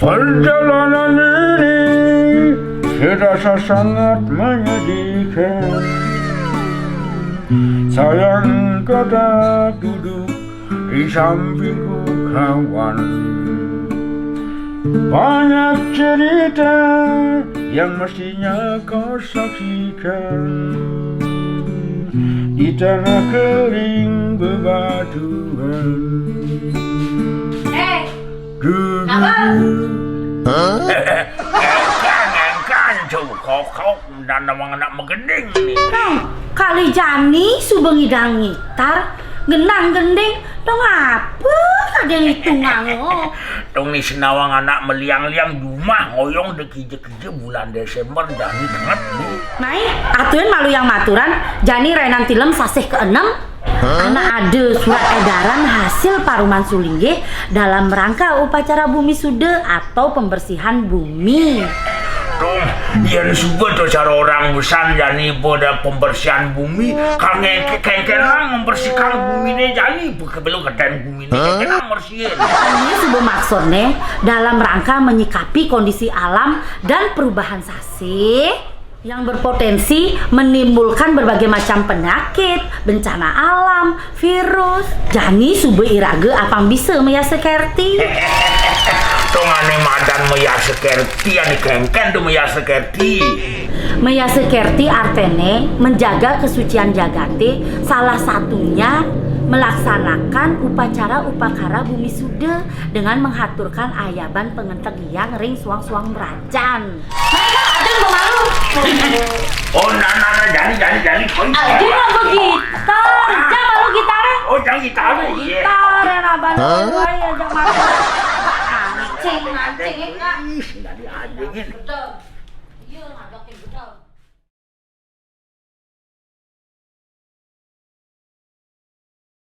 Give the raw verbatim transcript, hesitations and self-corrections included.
Perjalanan ini terasa sangat menyedihkan. Sayang kau tak duduk di sampingku, kawan. Banyak cerita yang mestinya kau saksikan di tanah kering bebatuan. Eh, dulu. Apa? Hah? Engkang, engkang, tuh, kok, kok, dan nawang anak magending nih. Nong, kali jani suba ngidang ngitar, genang gending, dong apa kadang hitungan lo? Dong nih senawang anak meliang-liang di rumah ngoyong deki-deki. Iye, bulan Desember jani banget, Bu. Mai, atuin malu yang maturan, jani rainan tilem sasih keenam. Hah? Anak ada surat edaran hasil paruman sulinggih dalam rangka upacara Bumi Suda atau pembersihan bumi. Tuh, yen suba tuh cara orang besan jani pada pembersihan bumi, kangke kengkenang membersihkan bumine jani, bukan belum keten bumine kengkenang bersihin. Ini suba maksudnya dalam rangka menyikapi kondisi alam dan perubahan sasih yang berpotensi menimbulkan berbagai macam penyakit, bencana alam, virus. Jani suba iraga apang bisa mayasa kerti. Tongane madan mayasa kerti, ane kengken tuh mayasa kerti. Mayasa kerti artene menjaga kesucian jagate, salah satunya melaksanakan upacara upakara Bumi Suda dengan menghaturkan ayaban pengenteg yang ring suang-suang merajan. Mai, Kang, aja gua malu. Oh, nah, nah, nah, jani, jani, jani. Oh, iya. Aja nggak gitar, jangan malu gitarnya. Oh, jangan gitar, iya. Gitar, ya, abang. Hah? Gua ya, jangan malu. Mancing, mancing, ya, Kak. Ih, nggak dianjingin. Udah.